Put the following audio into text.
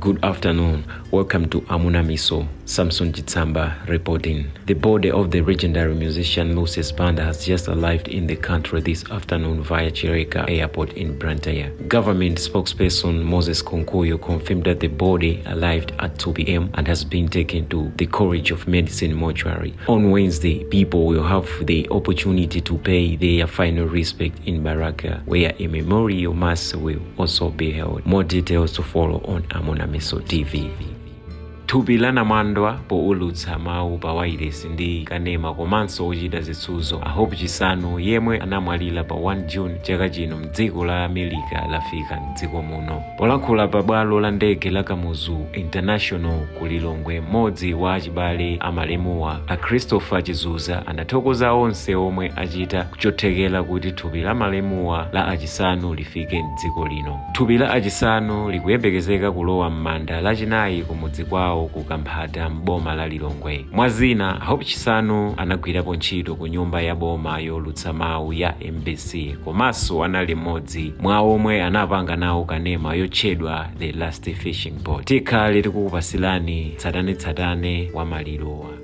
Good afternoon. Welcome to Amuna Miso. Samson Chitsamba reporting. The body of the legendary musician Lucius Banda has just arrived in the country this afternoon via Chileka Airport in Blantyre. Government spokesperson Moses Kunkuyu confirmed that the body arrived at 2 p.m. and has been taken to the College of Medicine mortuary. On Wednesday, people will have the opportunity to pay their final respect in Balaka, where a memorial mass will also be held. More details to follow on Amuna Miso TV. Thupi la namandwa poulutsa mawu pa wailesi ndi kanema komanso ochita zitsuzo a Hope Chisanu, yemwe anamwalira pa 1 June chaka chino mdziko la America, lafika mdziko muno. Polankhula pa bwalo la ndege la Kamuzu International ku Lilongwe, mmodzi wa achibale amalemuwa, a Christopher Chizuza, anathokoza onse omwe achita kuchothekera kuti thupi la malemuwa la aChisanu lifike mdziko lino. Thupi la aChisanu likuyembekezeka kulowa m'manda Lachinayi kumudzi kwawo ku Kamphata m'boma la Lilongwe. Mwazina, Hope Chisanu anagwirapo ntchito ku nyumba ya boma yolutsa mawu ya MBC, komanso anali mmodzi mwa omwe anapanga nawo kanema yotchedwa The Last Fishing Boat. Tikhale tikukupasilani tsatanetsatane wa malirowa.